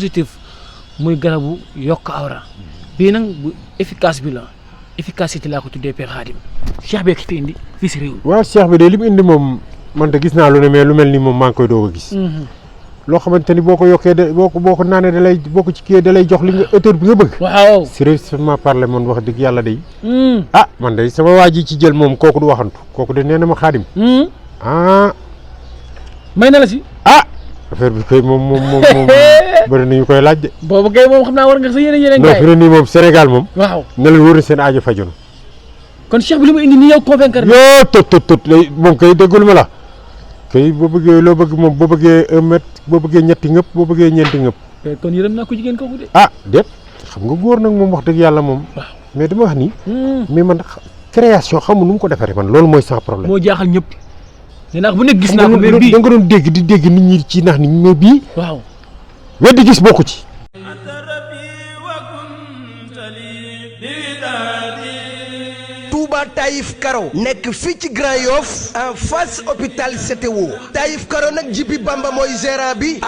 positif muy garabu yokk awra bii nag bu efficace bi la efficacité laa ko tuddee Père Khadim cheikh bi fi indi fii si réew mi. waaw cheikh bi de li mu indi moom man de gis naa lu ne mais lu mel ni moom maa ngi koy doog a gis. loo xamante ni boo ko yokkee de boo ko naanee da lay boo ko ci kii da lay jox li nga hauteur bi nga bëgg. waaw sérieusement parler man wax dëgg yàlla day. man de sama waa ji ci jël moom kooku du waxantu kooku de nee na ma Khadim. may na la si. affaire bi kay moom bëri nañu koy laaj de. boobu kay moom xam naa war nga sa yeneen non fi ne nii moom Sénégal moom. waaw na leen wóor na seen aajo faju na. kon cheikh bi li mu indi nii yow convaincre na. yoo tot lay moom kay déggul ma la. kay boo bëggee loo bëgg moom boo bëggee 1 mètre boo bëggee ñetti ngëpp boo bëggee ñeenti ngëpp. kon yërëm naa ko jigéen kooku de. déet xam nga góor nag moom wax dëgg yàlla moom. mais dama wax ni. mais man création xamu nu mu ko defaree man loolu mooy sans problème. moo jaaxal ñëpp. nee naa bu nekk gis naa ko mais bii da nga doon dégg di dégg nit ñi ci nax nit ñi mais bii. waaw weddi gis bokku ci. Touba Taïf Karo nekk fii ci Grand Yoff en face hôpital CTO Taïf Karo nag Jibi Bamba mooy gérant bi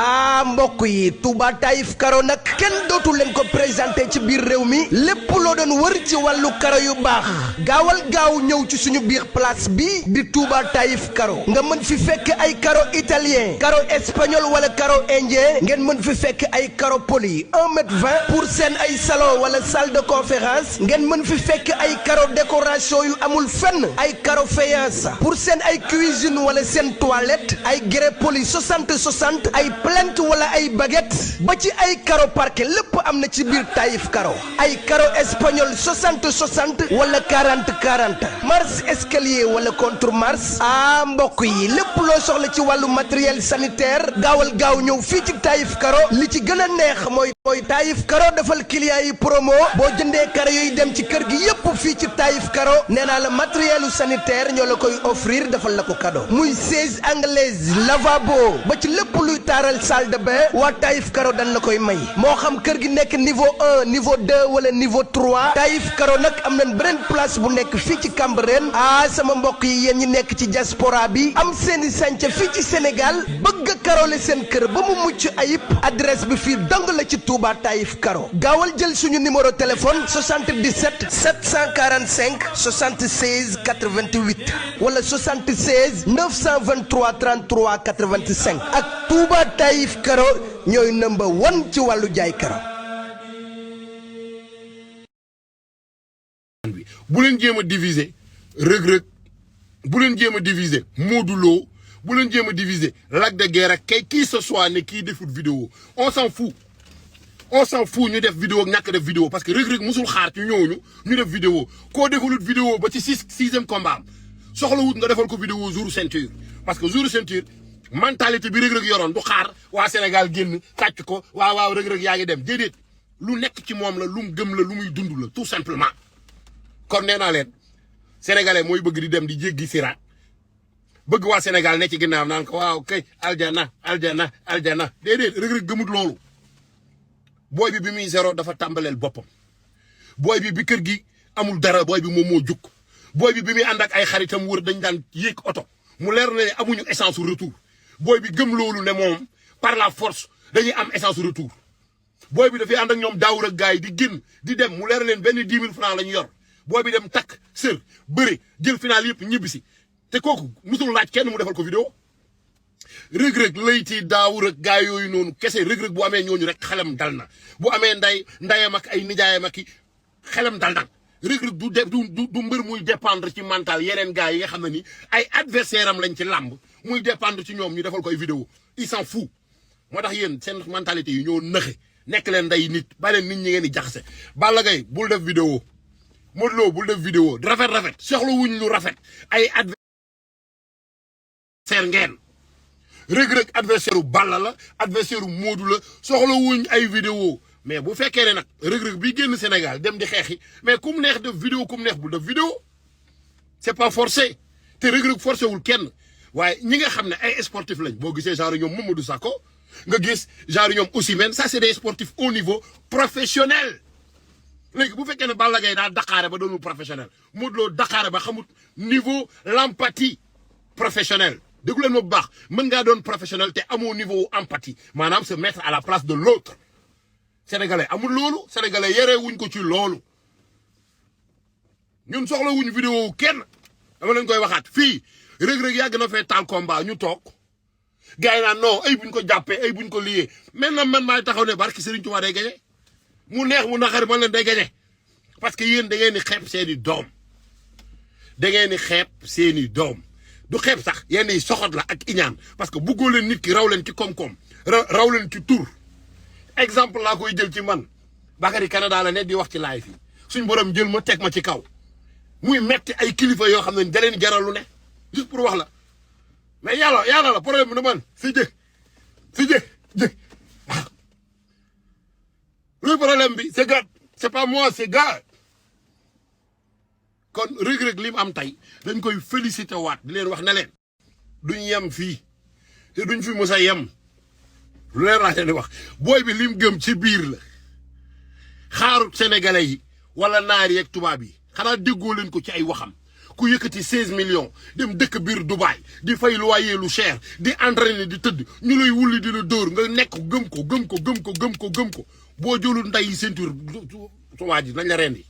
mbokk yi Touba Taïf Karo nag kenn dootu leen ko présenté ci biir réew mi lépp loo doon wër ci wàllu karo yu baax gaawal gaaw ñëw ci suñu biir place bi di Touba Taïf Karo nga mën fi fekk ay karo italien karo espagnol wala karo indien ngeen mën fi fekk ay karo poli 1,20 m pour seen ay salon wala salle de conférence ngeen mën fi fekk ay karo décoration yu amul fenn ay karo faïence pour seen ay cuisine wala seen toilette ay grès poli 60 ay plinthe wala ay baguette ba ci ay karo parquet lépp am na ci biir Taïf Karo ay karo espagnol 60 wala 40 marche escalier wala contre marche mbokk yi lépp loo soxla ci wàllu matériel sanitaire gaawal gaaw ñëw fii ci Taïf Karo li ci gën a neex mooy Taïf Karo defal client yi promo boo jëndee karo yooyu dem ci kër gi yépp fii ci Taïf Karo nee naa la matériel sanitaire ñoo la koy offrir defal la ko cadeau muy siège anglaise lavabo ba ci lépp luy taaral salle de bain waa Taïf Karo dañ la koy may moo xam kër gi nekk niveau 1 niveau 2 wala niveau 3 Taïf Karo nag am nañ beneen place bu nekk fii ci Cambérène sama mbokk yi yéen ñi nekk ci diaspora bi am seeni sànca fii ci Sénégal bëgg a karole seen kër ba mu mucc ayib adresse bi fii dong la ci Touba Taïf Karo gaawal jël suñu numéro téléphone 77 745 76 88 wala 76 923 33 85 ak Touba Taïf Karo ñooy number 1 ci wàllu jaay karo. bu leen jéem a diviser Reug-Reug bu leen jéem a diviser Modou Lo bu leen jéem a diviser Lac de Guiers ak kay qui ce soit ne kii defut vidéo on s'en fout ñu def vidéo ak ñàkk def vidéo parce que Reug-Reug musul xaar ci ñooñu ñu def vidéo koo defalut vidéo ba ci sixième combat am soxlawut nga defal ko vidéo jour ceinture parce que jour ceinture mentalité bi Reug-Reug yoroon du xaar waa Sénégal génn tàcc ko waaw Reug-Reug yaa ngi dem déedéet lu nekk ci moom la lu mu gëm la lu muy dund la tout simplement kon nee naa leen sénégalais mooy bëgg di dem di jéggi siraat bëgg waa Sénégal ne ci ginnaaw naan ko waaw kay aljana déedéet Reug-Reug gëmut loolu booy bi muy zéro dafa tàmbaleel boppam booy bi kër gi amul dara booy bi moom moo jukk booy bi muy ànd ak ay xaritam wër dañ daan yéeg oto mu leer na ne amuñu essence retour booy bi gëm loolu ne moom par la force dañuy am essence retour booy bi dafay ànd ak ñoom daawur ak gars yi di génn di dem mu leer leen benn 10 000 francs la ñu yor booy bi dem takk sër bëre jël final yëpp ñibbisi te kooku musul laaj kenn mu defal ko vidéo Reug-Reug layti daawur ak gars yooyu noonu kese Reug-Reug bu amee ñooñu rek xelam dal na bu amee ndayam ak ay nijaayam ak xelam dal na Reug-Reug du mbër muy dépendre ci mental yeneen gars yi nga xam ne ni ay adversaire am lañ ci làmb muy dépendre ci ñoom ñu defal ko ay vidéo il s'en fout moo tax yéen seen mentalité yi ñoo nëxe nekk leen nday nit ba leen nit ñi ngeen di jaxase Balla Gaye bul def vidéo Modou Lo bul def vidéo rafet soxla wuñ lu rafet ay adversaire ngeen Reug-Reug adversaire u Balla la adversaire u Modou la soxla wuñ ay vidéo mais bu fekkee ne nag Reug-Reug bi génn Sénégal dem di xeexi mais ku mu neex def vidéo ku mu neex bul def vidéo c'est pas forcé te Reug-Reug forcé wul kenn waaye ñi nga xam ne ay sportif lañ boo gisee genre ñoom Mamadou Sakho nga gis genre ñoom Osimhen ça c'est des sportifs au niveau professionnel léegi bu fekkee ne Balla Gaye daa daqaare ba doonul professionnel Modou Lo daqaare ba xamut niveau l'empathie professionnelle déggu leen ma bu baax mën ngaa doon professionnel te amoo niveau empathie maanaam se mettre à la place de l'autre sénégalais amul loolu sénégalais yaree wuñ ko ci loolu ñun soxla wuñ vidéo kenn dama leen koy waxaat fii rëg-rëg yàgg na fee taal combat ñu toog gars yi naan non ay buñ ko jàppee ay buñ ko liyee maintenant man maay taxaw ne barki Serigne Touba day gagné mu neex mu naqari man leen day gagné parce que yéen da ngeen di xeeb seeni doom da ngeen di xeeb seeni doom du xeeb sax yenn yi soxot la ak iñaan parce que buggoo leen nit ki raw leen ci koom-koom raw leen ci tur exemple laa koy jël ci man Bakary Canada la ne di wax ci live yi suñ borom jël ma teg ma ci kaw muy metti ay kilifa yoo xam ne da leen jaral lu ne juste pour wax la mais yàlla la problème bi na man si jë waaw luy problème bi c'est gars c'est pas moi c'est gars kon rëg-rëg li mu am tey dañ koy félicité waat di leen wax ne leen duñ yem fii te duñ fi mos a yem lu leen raate di wax booy bi lim gëm ci biir la xaarut sénégalais yi wala naar yeeg tubaab yi xanaa déggoo leen ko ci ay waxam ku yëkkati 16 millions dem dëkk biir Dubaï di fay loyer lu cher di entraîner di tëdd ñu lay wulli di la dóor nga nekk gëm ko boo jëlul nday yi ceinture su waa ji nañ la rendi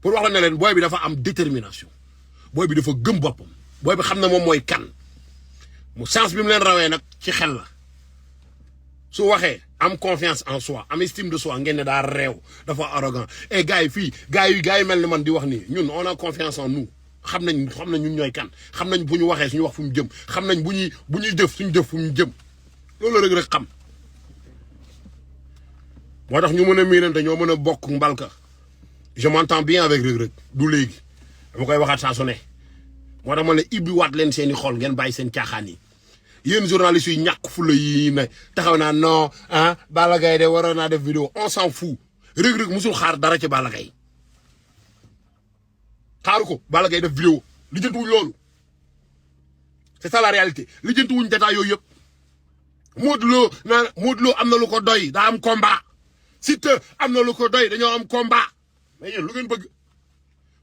pour wax la ne leen booy bi dafa am détermination booy bi dafa gëm boppam booy bi xam na moom mooy kan mu chance bi mu leen rawee nag ci xel la su waxee am confiance en soi am estime de soi ngeen ne daa réew dafa arrogant et gars yi fii gars yi mel ni man di wax nii ñun on a confiance en nous xam nañ ñun ñooy kan xam nañ bu ñu waxee suñu wax fu mu jëm xam nañ bu ñuy jëf suñu jëf fu mu jëm loolu rek rek xam moo tax ñu mën a miinante ñoo mën a bokk mbalka je m'entends bien avec rëg-rëg du léegi dama koy waxaat saa su ne moo tax ma ne ibbi waat leen seen i xol ngeen bàyyi seen caaxaan yi yéen journalistes yi ñàkk fula yi ne taxaw naa non ah Balla Gaye de waroon naa def vidéo on s'en fout rëg-rëg musul xaar dara ci Balla Gaye xaaru ko Balla Gaye def vidéo lijjantiwuñ loolu c'est ça la réalité lijjantiwuñ détail yooyu yëpp Modou Lo am na lu ko doy daa am combat Siteu am na lu ko doy dañoo am combat mais yéen lu ngeen bëgg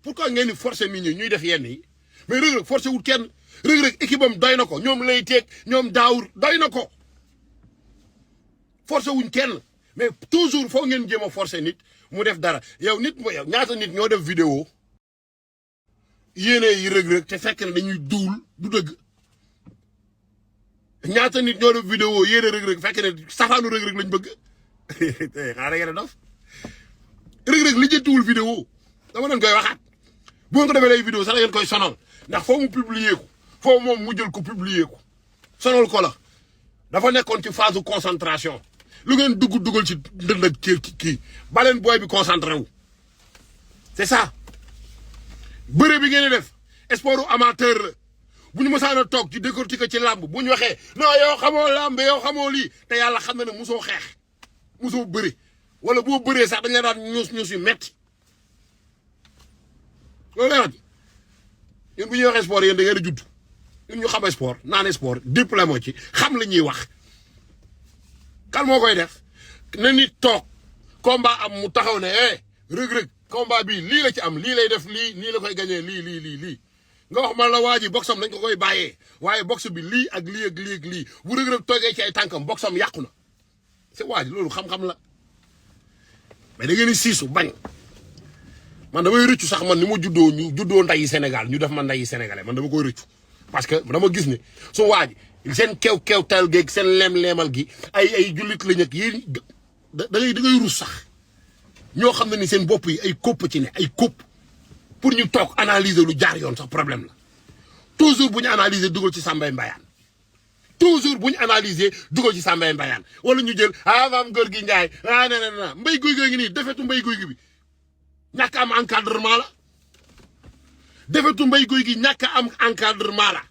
pourquoi ngeen di forcer nit ñi ñuy def yenn yi mais rëg-rëg forcer wut kenn rëg-rëg équipe am doy na ko ñoom lay teeg ñoom daawur doy na ko forcer wuñ kenn mais toujours foo ngeen jéem a forcer nit mu def dara yow ñaata nit ñoo def vidéo yéene yi rëg-rëg te fekk na dañuy duul du dëgg ñaata nit ñoo def vidéo yéene rëg-rëg fekk ne safaanu rëg-rëg lañ bëgg xanaa da ngeen a dof rëg-rëg li jëntuwul vidéo dama leen koy waxaat bu ngeen ko defee lay vidéo sax da ngeen koy sonal ndax foo mu publier ko foo moom mu jël ko publier ko sonal ko la dafa nekkoon ci phase de concentration lu ngeen dugal ci ndënd ak kii baleen booy bi concentré wu c'est ça bëre bi ngeen di def sportu amateur la bu ñu mësaan a toog ci décortiquer ci làmb bu ñu waxee non yow xamoo làmb yow xamoo lii te yàlla xam na ne musoo xeex musoo bëri wala boo bëree sax dañ la daan ñuus yu metti loolu lay wax ñun bu ñuy waxee sport yéen da ngeen a judd ñun ñu xam sport naan sport diplôme ci xam la ñuy wax kan moo koy def na nit toog combat am mu taxaw ne rëg-rëg combat bi lii la ci am lii lay def lii nii la koy gañee lii nga wax man la waa ji boxam dañ ko koy bàyyee waaye box bi lii ak lii bu rëg-rëg toogee ci ay tànkam boxam yàqu na c'est waa ji loolu xam-xam la mais da ngeen di siisu bañ man damay rëccu sax man ni ma juddoo ñu juddoo ndayi Sénégal ñu def man ndayi sénégalais man dama koy rëccu parce que dama gis ne su waa ji seen kew tal geeg seen leemal gi ay jullit lañ ak yéen da ngay rus sax ñoo xam ne ni seen bopp yi ay kopp ci ne ay kopp pour ñu toog analyser lu jaar yoon sax problème la toujours bu ñu analyser dugal ci Sambay Mbayaan toujours bu ñu analyser dugal ci Sambay Mbayaan wala ñu jël maam góor gi Njaay na mbay guy gi ngi nii defetu mbay guy gi bi ñàkk am encadrement la defetu mbay guy gi ñàkk am encadrement la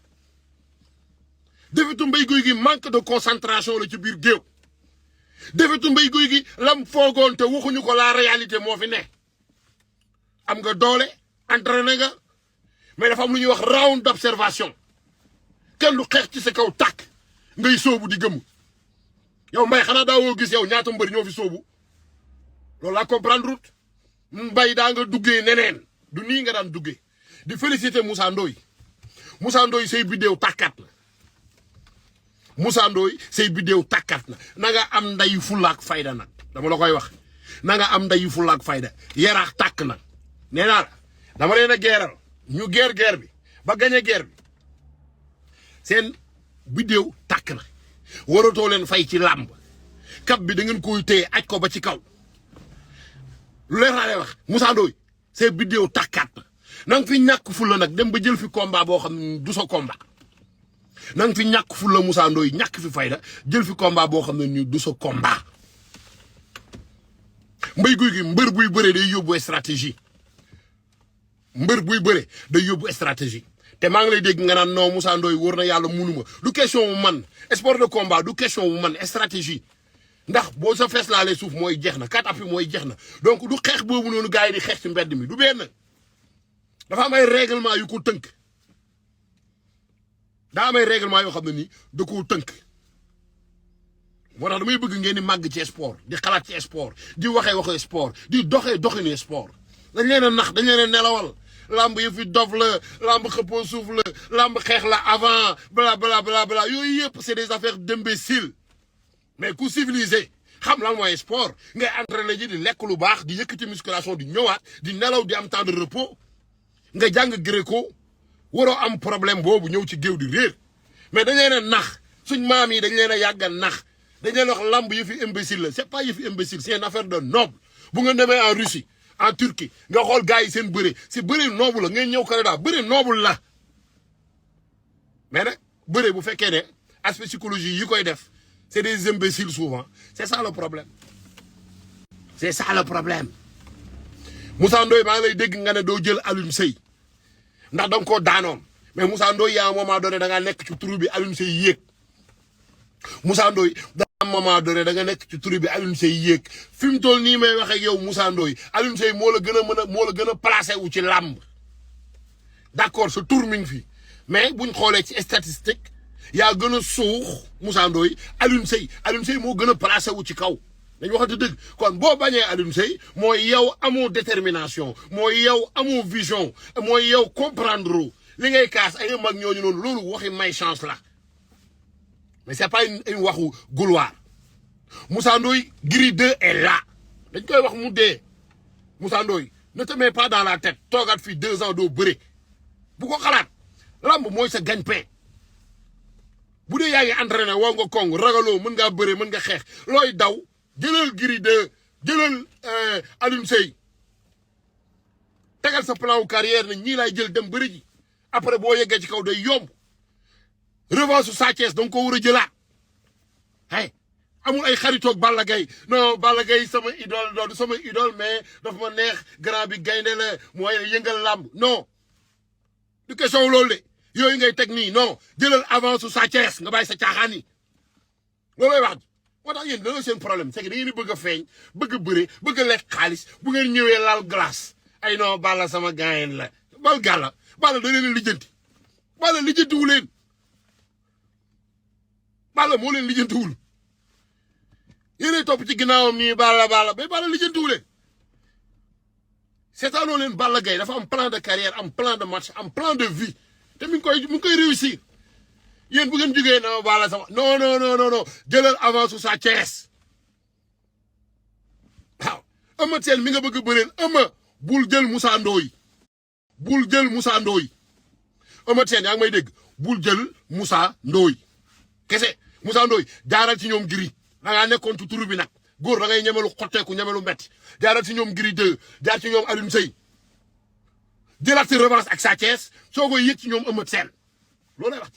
defetu mbay guy gi manque de concentration la ci biir géew defetu mbay guy gi lam foogoon te waxuñu ko la réalité moo fi ne am nga doole entraîné nga mais dafa am lu ñuy wax round d'observation kenn du xeex ci sa kaw tàkk ngay sóobu di gëmm yow mbay xanaa daawoo gis yow ñaata mbër ñoo fi sóobu loolu laa comprendre route mbay daa nga duggee neneen du nii nga daan duggee di féliciter Moussa Ndoye say biddéew tàkkat na Moussa Ndoye say biddéew tàkkat na nga am nday fulaak fayda nag dama la koy wax na nga am ndeyu fulla ak fayda yaraax tàkk na nee naa la dama leen a geeral ñu geer bi ba gañe geer bi seen vidéo tàkk na waratoo leen fay ci làmb kap bi da ngeen koy téye aj ko ba ci kaw lu leer laa lay wax Moussa Ndoye seen vidéo tàkkaat na nga fi ñàkk fulla nag dem ba jël fi combat boo xam ne du sa combat na nga fi ñàkk fulla Moussa Ndoye ñàkk fi fayda jël fi combat boo xam ne ni du sa combat mbay guy gi mbër buy bëree day yóbbu stratégie mbër buy bëree day yóbbu stratégie te maa ngi lay dégg nga naan non Moussa Ndoye wóor na yàlla munuma du question wu man sport de combat du question wu man stratégie ndax boo sa fees laalee suuf mooy jeex na kat appi mooy jeex na donc du xeex boobu noonu gars yi di xeex ci mbedd mi du benn dafa am ay règlement yu ko tënk daa am ay règlement yoo xam ne nii da koo tënk moo tax damay bëgg ngeen di màgg ci sport di xalaat ci sport di waxee sport di doxini sport dañ leen a nax dañ leen a nelawal lamb yi fi dof la lamb xëppoo suuf la lamb xeex la avant bla bla bla bla yooyu yëpp c'est des affaires d'imbéciles mais ku civilisé xam lan mooy sport ngay entraîné ji di lekk lu baax di yëkkati musculation di ñëwaat di nelaw di am temps de repos nga jàng gréco waroo am problème boobu ñëw ci géew di réer mais dañ leen a nax suñ maam yi dañ leen a yàgg a nax dañ leen wax lamb yi fi imbécile la c'est pas yi fi imbécile c'est une affaire de noble bu nga demee en Russie en Turquie nga xool gars yi seen bëre si bëre noble la ngeen ñëw Canada bëre noble la mais nag bëre bu fekkee ne aspect psychologie yi koy def c'est des imbéciles souvent c'est ça le problème c'est ça le problème Moussa Ndoye maa ngi lay dégg nga ne doo jël Alioune Seye ndax da nga koo daanoon mais Moussa Ndoye yaa un moment donné da ngaa nekk ci turu bi Alioune Seye yéeg Moussa Ndoye da un moment donné da nga nekk ci turu bi Alioune Seye yéeg fi mu toll nii may wax ak yow Moussa Ndoye Alioune Seye moo la gën a mën a moo la gën a placé wu ci làmb d'accord sa tur mi ngi fi mais buñ xoolee ci statistique yaa gën a suux Moussa Ndoye Alioune Seye moo gën a placé wu ci kaw dañu waxante dëgg kon boo bañee Alioune Seye mooy yow amoo détermination mooy yow amoo vision mooy yow comprendre li ngay kaas ay mag ñooñu noonu loolu waxi may chance la mais c'est pas une waxu gouloir Moussa Ndoye Gris 2 est là dañ koy wax mu dee Moussa Ndoye ne te mets pas dans la tête toogaat fii 2 ans doo bëre bu ko xalaat lamb mooy sa gagne-pain bu dee yaa ngi entraîné woo nga kong ragaloo mën ngaa bëre mën nga xeex looy daw jëlal Gris 2 jëlal Alioune Seye tegal sa plan wu carrière ne ñii laay jël dem bëri ji après boo yeggee ci kaw day yomb revanche su Sa Thiès da nga ko war a jëlaat hey amul ay xaritoog Balla Gaye non Balla Gaye sama idole du sama idole mais dafa ma neex grand bi gaynde la mooy yëngal làmb non du question loolu de yooyu ngay teg nii non jëlal avance su Sa Thiès nga bàyyi sa caaxaan yi loolooy wax moo tax yéen dañoo seen problème c'est que da ngeen di bëgg a feeñ bëgg a bëre bëgg a lekk xaalis bu ngeen ñëwee laal glace ay non Balla sama gaayen la bal gàlla Balla da leen lijjanti Balla lijjantiwu leen Balla moo leen lijjantiwul yéenay topp ci ginnaawam nii Balla mais Balla lijjantiwu leen seetaanoo leen Balla Gaye dafa am plan de carrière am plan de match am plan de vie te mi ngi koy réussir yéen bu ngeen jógee na Balla sama non jëlal avance su Sa Thiès waaw Eumeu Sène mi nga bëgg a bëreel bul jël Moussa Ndoye bul jël Moussa Ndoye Eumeu Sène yaa ngi may dégg bul jël Moussa Ndoye kese Moussa Ndoye jaaral ci ñoom Gris da ngaa nekkoon ci turu bi nag góor da ngay ñemelu xotteeku ñemelu metti jaaral ci ñoom Gris 2 jaar ci ñoom Alioune Seye jëlaat si revanche ak Sa Thiès soo koy yëg ci ñoom Eumeu Sène loolu lay wax